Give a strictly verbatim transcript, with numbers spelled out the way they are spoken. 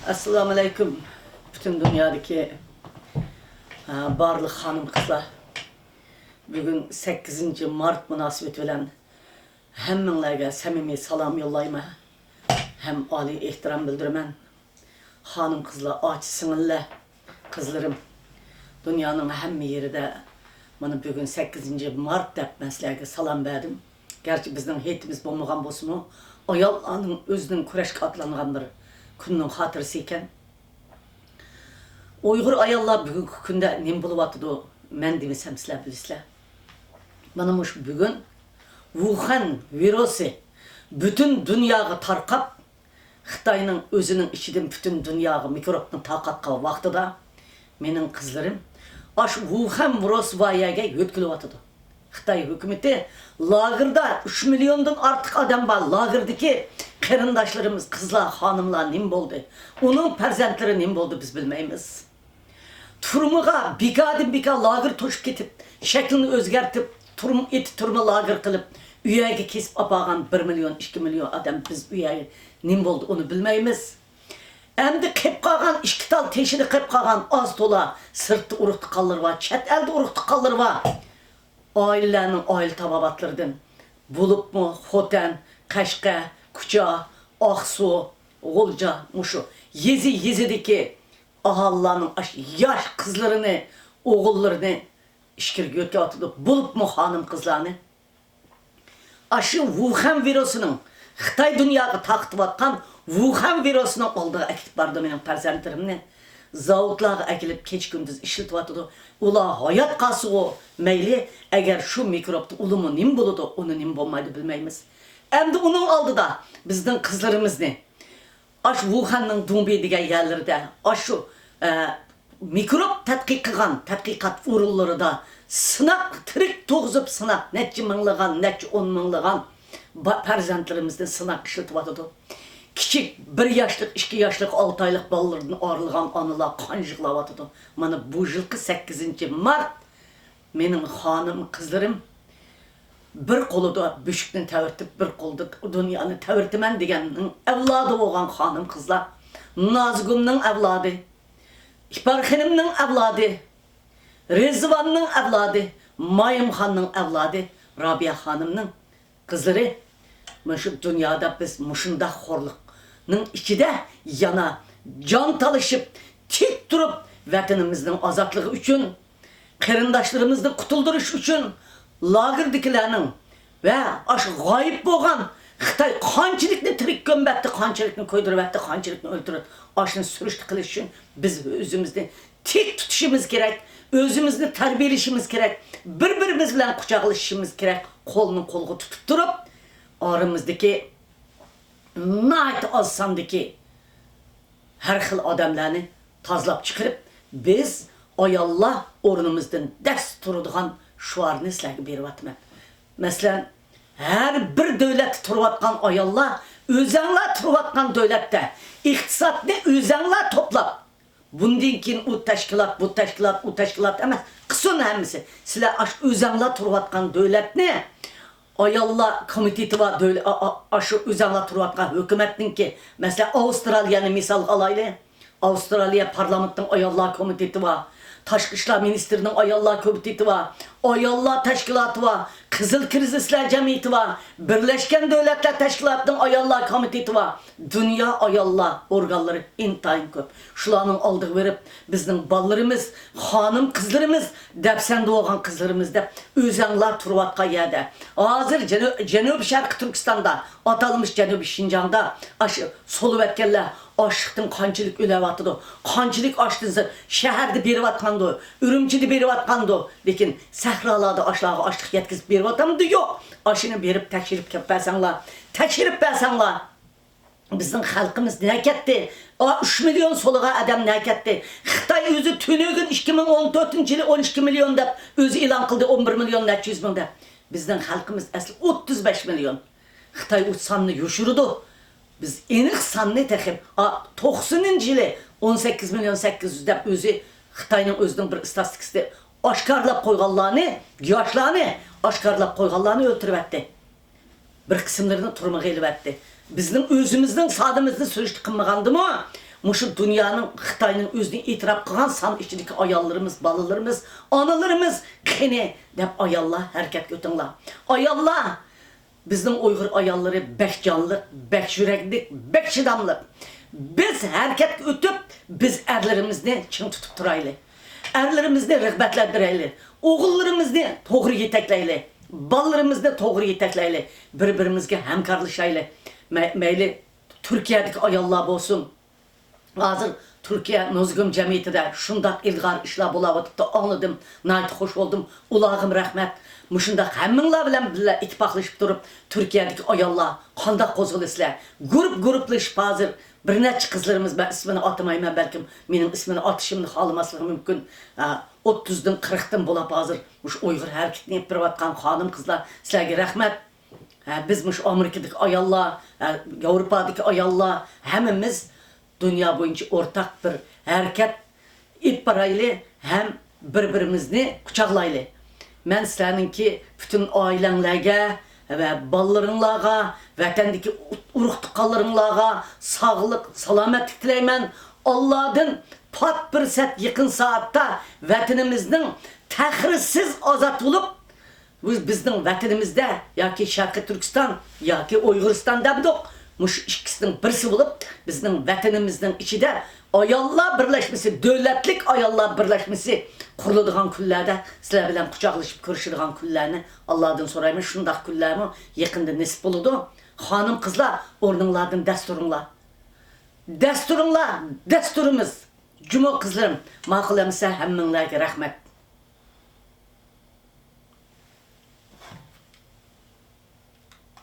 ئەسسالامۇئەلەيكۇم، پۈتۈن دۇنيادىكى، ئە، بارلىق خانىم-قىزلار. بۈگۈن سەككىزىنچى مارت مۇناسىۋىتى بىلەن ھەممىڭلارغا سەمىمىي سالام يوللايمەن ھەم ئالىي ئېھتىرام بىلدۈرىمەن. خانىم-قىزلار، ئاچا-سىڭىللار، قىزلىرىم، دۇنيانىڭ ھەممە يېرىدە مانا بۈگۈن سەككىزىنچى مارت دەپ مەن سىلەرگە سالام بەردىم. گەرچە بىزنىڭ ھېيتىمىز بولمىغان بولسىمۇ، ئاياللارنىڭ ئۆزىنىڭ كۈرەشكە ئاتلانغان بىر كۈننىڭ خاتىرىسى ئىكەن. ئۇيغۇر ئاياللار بۈگۈنكى كۈندە نېمە بولۇۋاتىدۇ؟ مەن دېمىسەم، سىلەر بىلىسىلەر. مانا مۇشۇ بۈگۈن ۋۇخەن ۋىرۇسى پۈتۈن دۇنياغا تارقاپ، خىتاينىڭ ئۆزىنىڭ ئىچىدىن پۈتۈن دۇنياغا مىكروبنى تارقاتقان ۋاقتىدا، مېنىڭ قىزلىرىم ئاشۇ ۋۇخەن ۋىرۇسى بار يەرگە يۆتكىلىۋاتىدۇ. خىتاي ھۆكۈمىتى لاگېردا ئۈچ مىليوندىن ئارتۇق ئادەم بار، لاگېردىكى قېرىنداشلىرىمىز، قىزلار، خانىملار نېمە بولدى؟ ئۇنىڭ پەرزەنتلىرى نېمە بولدى؟ بىز بىلمەيمىز. تۈرمىگە بىكاردىن بىكار لاگېر توشۇپ كېتىپ، شەكلىنى ئۆزگەرتىپ، تۈرمە ئېتى، تۈرمە لاگېر قىلىپ، ئۆيەرگە كېسىپ ئاپارغان بىر مىليون، ئىككى مىليون ئادەم، بىز ئۇ يەرگە نېمە بولدى، ئۇنى بىلمەيمىز. ئەمدى قېپ قالغان ئىككى تال تېشىدا قېپ قالغان ئاز تولا سىرتتا ئۇرۇق تۇغقانلىرى بار، چەت ئەلدە ئۇرۇق تۇغقانلىرى بار. ئائىلىلەرنىڭ ئائىلە تاۋابىئاتلىرىدىن، بولۇپمۇ خوتەن، قەشقەر، كۇچا، ئاقسۇ، غۇلجا، مۇشۇ يېزا، يېزىدىكى ئاھالىلەرنىڭ ئاشۇ ياش قىزلىرىنى، ئوغۇللىرىنى ئىچكىرىگە يۆتكەۋاتىدۇ، بولۇپمۇ خانىم-قىزلارنى. ئاشۇ ۋۇخەن ۋىرۇسىنىڭ، خىتاي دۇنياغا تارقىتىۋاتقان ۋۇخەن ۋىرۇسىنىڭ ئالدىغا ئەكېتىپ بارىدۇ مېنىڭ پەرزەنتلىرىمنى. زاۋۇتلارغا ئەكېلىپ كېچە-كۈندۈز ئىشلىتىۋاتىدۇ. ئۇلار ھايات قالسىغۇ مەيلى، ئەگەر شۇ مىكروبتا ئۇلىمۇ نېمە بولىدۇ، ئۇنى نېمە بولمايدۇ بىلمەيمىز. ئەمدى ئۇنىڭ ئالدىدا بىزنىڭ قىزلىرىمىزنى ئاشۇ ۋۇخەننىڭ دۇڭبېي دېگەن يەرلىرىدە ئاشۇ، ئە، مىكروب تەتقىق قىلغان تەتقىقات ئورۇنلىرىدا سىناق، تىرىك تۇرغۇزۇپ سىناق، نەچچە مىڭلىغان، نەچچە ئون مىڭلىغان با-، پەرزەنتلىرىمىزنى سىناق ئىشلىتىۋاتىدۇ. كىچىك بىر ياشلىق، ئىككى ياشلىق، ئالتە ئايلىق بالىلىرىدىن ئايرىلغان ئانىلار قان يىغلاۋاتىدۇ. مانا بۇ يىلقى سەككىزىنچى مارت مېنىڭ خانىم قىزلىرىم بىر قولىدا بۆشۈكنى تەۋرىتىپ، بىر قولىدا دۇنيانى تەۋرىتىمەن دېگەننىڭ ئەۋلادى بولغان خانىم قىزلار، نازىگۈلنىڭ ئەۋلادى، ئىپارخېنىمنىڭ ئەۋلادى، رىزۋاننىڭ ئەۋلادى، مايىمخاننىڭ ئەۋلادى، رابىيە خانىمنىڭ قىزلىرى، مانا شۇ دۇنيادا بىز مۇشۇنداق خورلۇقنىڭ ئىچىدە يەنە جان تالىشىپ، تىك تۇرۇپ، ۋەتىنىمىزنىڭ ئازادلىقى ئۈچۈن، قېرىنداشلىرىمىزنى قۇتۇلدۇرۇش ئۈچۈن لاگېردىكىلەرنىڭ ۋە ئاشۇ غايىب بولغان خىتاي قانچىلىكنى تىرىك كۆمۈۋەتتى، قانچىلىكنى كۆيدۈرۈۋەتتى، قانچىلىكنى ئۆلتۈرۈپ، ئاشۇنى سۈرۈشتە قىلىش ئۈچۈن بىز ئۆزىمىزنى تىك تۇتۇشىمىز كېرەك، ئۆزىمىزنى تەربىيەلىشىمىز كېرەك، بىر-بىرىمىز بىلەن قۇچاقلىشىشىمىز كېرەك، قولنى قولغا تۇتۇپ تۇرۇپ، ئارىمىزدىكى ناھايىتى ئاز ساندىكى ھەر خىل ئادەملەرنى تازىلاپ چىقىرىپ، بىز ئاياللار ئورنىمىزدىن دەس تۇرىدىغان شوئارنى سىلەرگە بېرىۋاتىمەن. مەسىلەن، ھەر بىر دۆلەتتە تۇرۇۋاتقان ئاياللار، ئۆزەڭلار تۇرۇۋاتقان دۆلەتتە ئىقتىسادنى ئۆزەڭلار توپلاپ، بۇندىن كېيىن ئۇ تەشكىلات، بۇ تەشكىلات، ئۇ تەشكىلات ئەمەس، قىلسۇن ھەممىسى. سىلەر ئاشۇ ئۆزەڭلار تۇرۇۋاتقان دۆلەتنى ئاياللار كومىتېتى بار، دۆل-، ئا-، ئا-، ئاشۇ ئۆزەڭلار تۇرۇۋاتقان ھۆكۈمەتنىڭكى، مەسىلەن، ئاۋسترالىيەنى مىسالغا ئالايلى. ئاۋسترالىيە پارلامېنتىنىڭ ئاياللار كومىتېتى بار، تاشقى ئىشلار مىنىستىرىنىڭ ئاياللار كومىتېتى بار، ئاياللار تەشكىلاتى بار، قىزىل كىرىزىسلار جەمئىيىتى بار، بىرلەشكەن دۆلەتلەر تەشكىلاتىنىڭ ئاياللار كومىتېتى بار. دۇنيا ئاياللار ئورگانلىرى ئىنتايىن كۆپ. شۇلارنىڭ ئالدىغا بېرىپ، بىزنىڭ بالىلىرىمىز، خانىم قىزلىرىمىز، دەپسەندە بولغان قىزلىرىمىز دەپ ئۆزەڭلار تۇرۇۋاتقان يەردە، ھازىر جەنۇ-، جەنۇبىي شەرقىي تۈركىستاندا، ئاتالمىش جەنۇبىي شىنجاڭدا ئاشۇ سولىۋەتكەنلەر ئاچلىقتىن قانچىلىك ئۆلۈۋاتىدۇ، قانچىلىك ئاشتىن زىر-، شەھەردە بېرىۋاتقاندۇ، ئۈرۈمچىدە بېرىۋاتقاندۇ، لېكىن سەھرالاردا ئاشۇلارغا ئاشلىق يەتكۈزۈپ بېرىۋاتامدۇ؟ يوق. ئاشۇنى بېرىپ تەكشۈرۈپ كەپ بەرسەڭلار، تەكشۈرۈپ بەرسەڭلار. بىزنىڭ خەلقىمىز نەگە كەتتى؟ ئا، ئۈچ مىليون سولىغان ئادەم نەگە كەتتى؟ خىتاي ئۆزى تۈنۈگۈن ئىككى مىڭ ئون تۆتىنچى يىلى ئون ئىككى مىليون دەپ ئۆزى ئېلان قىلدى، ئون بىر مىليون نەچچە يۈز مىڭ دەپ. بىزنىڭ خەلقىمىز ئەسلى ئوتتۇز بەش مىليون. خىتاي ئۇ ساننى يوشۇرىدۇ. بىز ئېنىق ساننى تېخى، ئا، توقسىنىنچى يىلى ئون سەككىز مىليون سەككىز يۈز دەپ ئۆزى خىتاينىڭ ئۆزىنىڭ بىر ئىستاتىستىكىسى ئاشكارىلاپ قويغانلارنى، ياشلارنى ئاشكارىلاپ قويغانلارنى ئۆلتۈرۈۋەتتى. بىر قىسىملىرىنى تۈرمىگە ئېلىۋەتتى. بىزنىڭ ئۆزىمىزنىڭ سادىمىزنى سۈرۈشتە قىلمىغاندىمۇ، مۇشۇ دۇنيانىڭ، خىتاينىڭ ئۆزىنى ئېتىراپ قىلغان سان ئىچىدىكى ئاياللىرىمىز، بالىلىرىمىز، ئانىلىرىمىز قېنى دەپ، ئاياللار، ھەرىكەتكە ئۆتۈڭلار. ئاياللار، بىزنىڭ ئۇيغۇر ئاياللىرى بەك جانلىق، بەك يۈرەكلىك، بەك شىداملىق. بىز ھەرىكەتكە ئۆتۈپ، بىز ئەرلىرىمىزنى چىڭ تۇتۇپ تۇرايلى. ئەرلىرىمىزنى رىغبەتلەندۈرەيلى. ئوغۇللىرىمىزنى توغرا يېتەكلەيلى. بالىلىرىمىزنى توغرا يېتەكلەيلى. بىر-بىرىمىزگە ھەمكارلىشايلى. مەي-، مەيلى تۈركىيەدىكى ئاياللار بولسۇن، ھازىر تۈركىيە نۇزۇگۇم جەمئىيىتىدە شۇنداق ئىلغار ئىشلار بولاۋاتىپتۇ، ئاڭلىدىم، ناھايىتى خۇش بولدۇم. ئۇلارغىمۇ رەھمەت. مۇشۇنداق ھەممىڭلار بىلەن بىللە ئىتتىپاقلىشىپ تۇرۇپ، تۈركىيەدىكى ئاياللار قانداق قوزغىلىسىلەر؟ گۇرۇپ-گۇرۇپلىشىپ ھازىر بىر نەچچە قىزلىرىمىز، مەن ئىسمىنى ئاتىمايمەن، بەلكىم مېنىڭ ئىسمىنى ئاتىشىمنى خالىماسلىقى مۇمكىن. ھە، ئوتتۇزدىن قىرىقتىن بولاپ ھازىر مۇشۇ ئۇيغۇر ھەرىكىتىنى ئېلىپ بېرىۋاتقان خانىم-قىزلار، سىلەرگە رەھمەت. ھە، بىز مۇشۇ ئامېرىكىدىكى ئاياللار، ھە، ياۋروپادىكى ئاياللار، ھەممىمىز دۇنيا بويىچە ئورتاق بىر ھەرىكەت ئېلىپ بارايلى ھەم بىر-بىرىمىزنى قۇچاقلايلى. مەن سىلەرنىڭكى پۈتۈن ئائىلەڭلەرگە ۋە بالىلىرىڭلارغا، ۋەتەندىكى ئۇرۇق-تۇغقانلىرىڭلارغا ساغلىق، سالامەتلىك تىلەيمەن. ئاللادىن پات پۇرسەت يېقىن سائەتتە ۋەتىنىمىزنىڭ تەخىرسىز ئازاد بولۇپ، بىز، بىزنىڭ ۋەتىنىمىزدە ياكى شەرقىي تۈركىستان ياكى ئۇيغۇرىستان دەمدۇق، مۇشۇ ئىككىسىنىڭ بىرسى بولۇپ، بىزنىڭ ۋەتىنىمىزنىڭ ئىچىدە ئاياللار بىرلەشمىسى، دۆلەتلىك ئاياللار بىرلەشمىسى قۇرۇلىدىغان كۈنلەردە سىلەر بىلەن قۇچاقلىشىپ كۆرۈشىدىغان كۈنلەرنى ئاللادىن سورايمەن. شۇنداق كۈنلەرمۇ يېقىندا نېسىپ بولىدۇ. خانىم-قىزلار، ئورنۇڭلاردىن دەس تۇرۇڭلار. دەس تۇرۇڭلار، دەس تۇرىمىز. جۇمۇ قىزلىرىم، ماقۇل ئەمىسە، ھەممىڭلارگە رەھمەت.